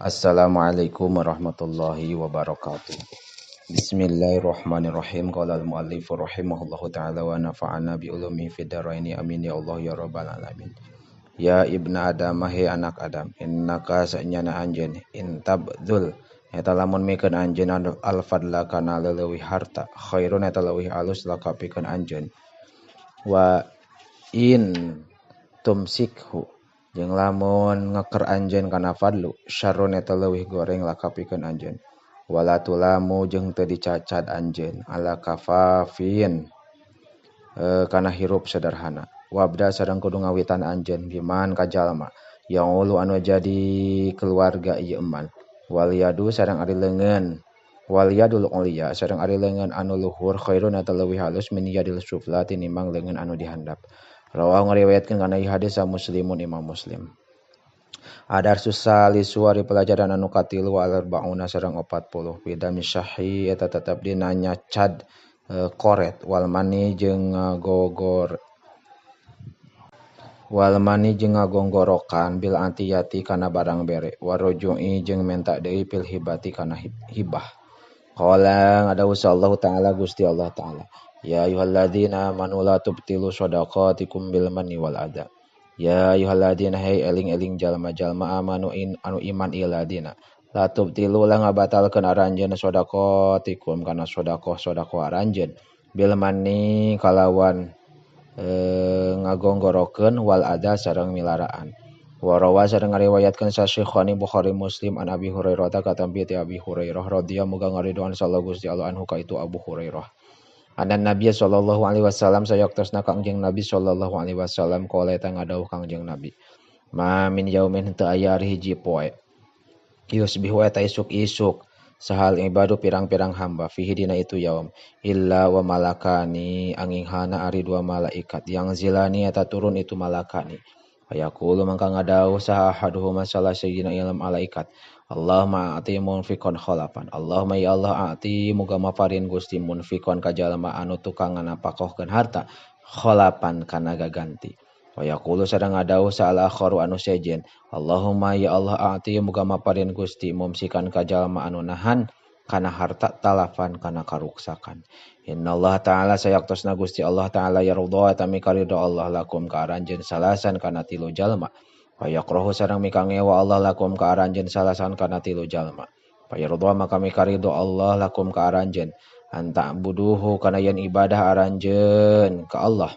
Assalamualaikum warahmatullahi wabarakatuh. Bismillahirrahmanirrahim. Qala al-muallif rahimahullahu ta'ala wa nafa'ana bi ulumihi fid dharaini amin ya Allah ya rabbal alamin. Ya ibna Adam, he anak Adam, innaka sanyana anjeun intabdzul eta lamun mikeun anjeun al-fadla kana leuwih harta khairun eta leuwih alus laka pikeun anjeun. Wa in tumsikhu jeung lamun ngeker anjeun kana fadlu syarrun eta leuwih goreng laka pikeun anjeun. Wala tulamu jeung teu dicacad anjeun ala kafafin kana hirup sederhana. Wabda sareng kudu ngawitan anjeun biman ka jalma yang ulu anu jadi keluarga ieu eman. Waliyadu sareng ari leungeun waliyadul ulia sareng ari leungeun anu luhur khairun eta leuwih halus min yadil sufla tinimbang leungeun anu dihandap. Rawahu ngariwayatkeun kana ieu hadis Muslimun Imam Muslim. Adarsus salisu ari pelajaran anu katilu wal arbauna sareng 40 fi misyahi eta tetep dina nyacad koret wal mani jeung ngagogor wal mani jeung ngagonggorokan bil antiyati kana barang bere warujui jeung menta deui fil hibati kana hibah. Qala ngadawu sallallahu ta'ala Gusti Allah ta'ala. Ya ayyuhalladzina amanu la tubtilu shadaqatikum bil manni wal adza. Ya ayyuhalladzina hey eling-eling jalma-jalma amanu in anu iman iladina. La tubtilu la ngabatalkeun aranjeun shadaqatikum kana sedekah-sedekah aranjeun bil manni kalawan ngagonggorokeun wal adza sareng milaraan. Wa rawa sareng ngariwayatkeun sa Syekhani Bukhari Muslim an Abi Hurairah ta katampi ti Abi Hurairah radhiyallahu muga ngaridoan sallallahu Gusti Allah anhu ka itu Abu Hurairah. Anan Nabi sallallahu alaihi wasallam sayaktosna Kangjeng Nabi sallallahu alaihi wasallam qala eta ngadawuh Kangjeng Nabi. Ma min yaumin teu aya ari hiji poe. Yusbihu eta isuk-isuk sahal ibadu pirang-pirang hamba fihi dina itu yaum illa wa malakani anginghana ari dua malaikat yang zilani eta turun itu malakani. Fayaqulu mangka ngadawuh saha ahaduhuma salah sayyidina ilm malaikat. Allahumma a'ti munfikon khalafan. Allahumma ya Allah a'ti muga maparin Gusti munfikon ka jalma anu tukang nganapakohkeun harta khalafan kana gaganti. Wa yaqulu sareng ngadawuh saal akharu anu sejen. Allahumma ya Allah a'ti muga maparin Gusti mumsikan ka jalma anu nahan kana harta talafan kana karuksakan. Innallaha ta'ala sayaktosna Gusti Allah ta'ala yarudha eta mikaridho Allah lakum ka aranjeun salasan kana tilu jalma. Fayaqrahu sareng mikangewa Allah lakum ka aranjeun salasan kana tilu jalma. Fayardha maka mikaridho Allah lakum ka aranjeun anta buduhu kana yen ibadah aranjeun ka Allah.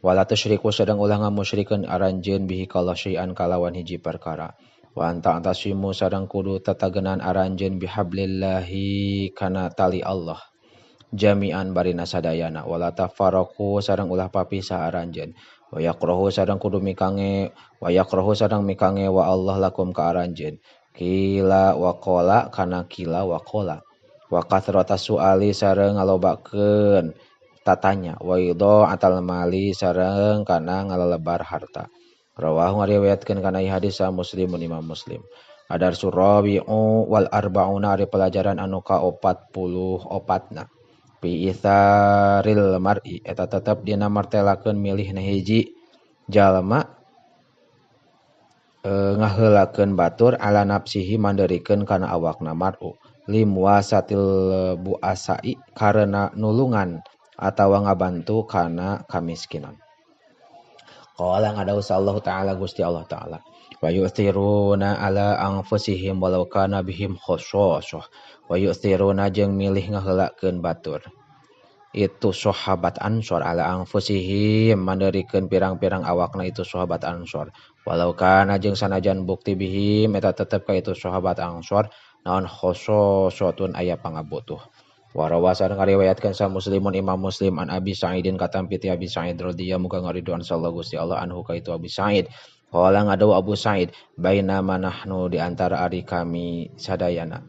Wala tusyriku sareng ulah ngamusyrikeun aranjeun bihi ka Allah syai'an kalawan hiji perkara. Wa anta tasimu sareng kudu tatagenan aranjeun bihablillahi kana tali Allah jami'an barina sadayana. Wala tafarraqu sareng ulah papisah aranjeun. Wa yaqrahu sareng kudu mikange wa yaqrahu sareng mikange wa Allah lakum ka aranjeun kila wa qala kana kila wa qala wa kathrata suali sareng ngalobakeun tatanya wa idha atal mali sareng kana ngalelebar harta. Rawahu ngariwayatkeun kana ieu hadis Muslimun Imam Muslim. Adarsu rabi'u wal arbauna ari pelajaran anu ka 44na. Fi itharil mar'i eta tetep dina martelakeun milih hiji jalma ngaheulakeun batur ala nafsihi manderikeun kana awakna mar'u limwasatil buasai karena nulungan atawa ngabantu kana kamiskinan. Qala ngadawuh sallallahu ta'ala Gusti Allah ta'ala wa yu'thiruna ala anfusihim walau kana bihim khususah wa yu'thiruna jeung milih ngaheulakeun batur itu sahabat Ansor ala anfusihim manderikeun pirang-pirang awakna itu sahabat Ansor walau kana jeung sanajan bukti bihim eta tetep ka itu sahabat Ansor naon khususatun aya pangabutuh. Warawa sareng ngariwayatkeun sa Muslimun Imam Muslim an Abi Sa'idin katampi ti Abi Sa'id radhiyallahu muga ngaridoan sallallahu Gusti Allah anhu ka itu Abi Sa'id. Qala ngadawu Abu Sa'id baina manahnu di antara ari kami sadayana.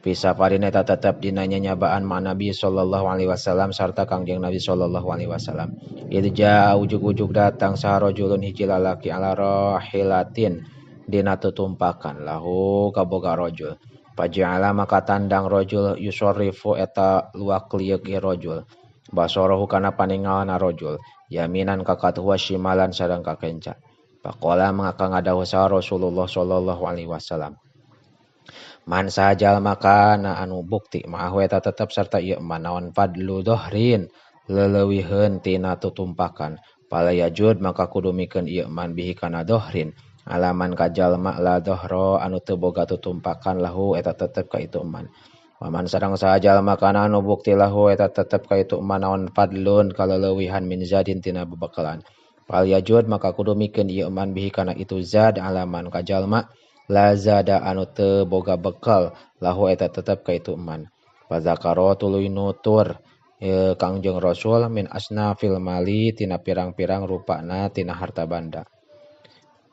Fi safarin eta tetep dina nyanyabaan ma Nabi sallallahu alaihi wasallam sarta Kangjeng Nabi sallallahu alaihi wasallam. Idza ujug-ujug datang saha rajulun hiji lalaki ala rahilatin dina tutumpakan lahu kaboga rajul. Paja'ala maka tandang rajul yusarrifu eta luak lieuk ieu rajul basarahu kana paningalna rajul yaminan ka katuhu shimalan sareng ka kenca. Faqala maka ngadawuh saha Rasulullah sallallahu alaihi wasallam. Man saha jalma kana anu bukti ma'ahu eta tetep sarta ieu man naon fadlu dohrin leleuwiheun tina tutumpakan fala yajud maka kudu mikeun ieu man bihi kana dohrin alaman ka jalma la dohro anu teu boga tutumpakan lahu eta tetep ka itu man. Waman sareng saha jalma kana anu bukti lahu eta tetep ka itu man naon fadlun kaleleuwihan min zadin tina bebekalan fal yajud maka kudu mikeun ieu man bihi kana itu zad alaman ka jalma la zada anu teu boga bekal lahu eta tetep ka itu man. Fazakaro tuluy nutur Kangjeng Rasul min asnafil mali tina pirang-pirang rupana tina harta banda.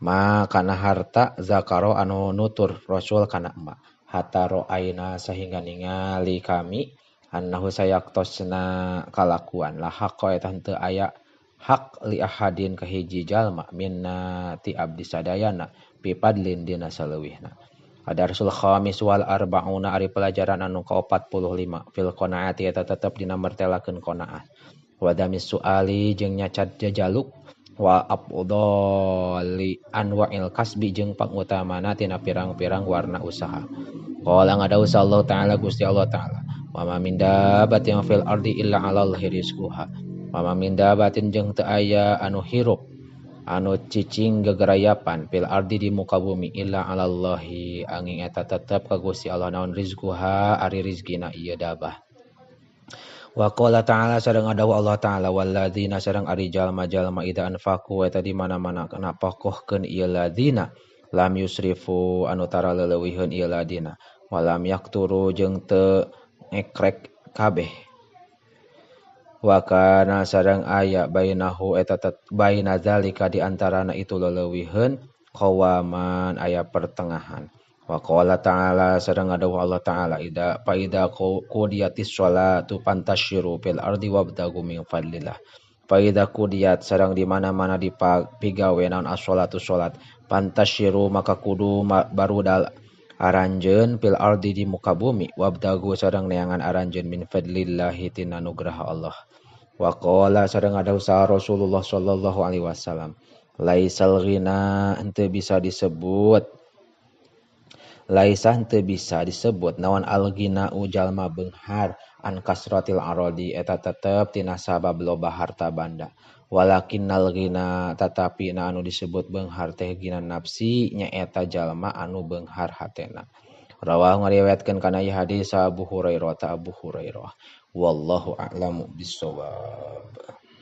Ma kana harta zakaro anu nutur Rasul kana ma hatta ro'aina sehingga ningali kami annahu sayaktosna kalakuan la haqqa eta henteu aya hak li ahadin ka hiji jalma minna ti abdi sadayana pipadlin dina saleuwihna. Adarsul khamis wal arba'una ari pelajaran anu ka-45 fil qanaati eta tetep dina mertelakeun qanaah. Wa damis suali jeung nyacat jajaluk wa afdhali anwa'il kasbi jeung pangutamana tina pirang-pirang warna usaha. Qala ngadawuh Allah Ta'ala Gusti Allah Ta'ala wa ma min dabatin fil ardi illa 'alallahi rizquha. Wa ma min dabatin jeung teu aya anu hirup anu cicing gegerayapan fil ardi di muka bumi illa 'alallahi angin eta tetep ka Gusti Allah naon rizquha ari rizkina ieu dabah. Wa qala ta'ala sareng dawuh Allah Ta'ala walladzina sareng ari jalma-jalma idza anfaqu eta di mana-mana napakohkeun ieu ladzina lam yusrifu anu tara leleuwiheun ieu ladina walam yakturu jeung teu ngekrek kabeh. Wa kana sareng aya bainahu eta baina zalika di antarana itu leleuwiheun qawaman aya pertengahan. Wa qala ta'ala sareng dawuh Allah Ta'ala ida faida qudiyatis sholatu fantashiru fil ardi wabtagu min fadlillah. Faida qudiyat sareng di mana-mana dipigawe naon as-sholatu sholat fantashiru maka kudu barudal aranjeun fil ardi di muka bumi wabtagu sareng neangan aranjeun min fadlillahi tina nugraha Allah. Wa qala sareng dawuh Rasulullah sallallahu alaihi wasallam laisal ghina henteu bisa disebut laisa henteu bisa disebut naon al-ghina jalma beunghar an kasratil aradi eta tetep tina sabab loba harta banda walakinnal ghina tatapi na anu disebut beunghar teh ghina nafsi nyaeta jalma anu beunghar hatena. Rawahu ngariwayatkeun kana ieu hadis Abu Hurairah ta Abu Hurairah. Wallahu a'lamu bissawab.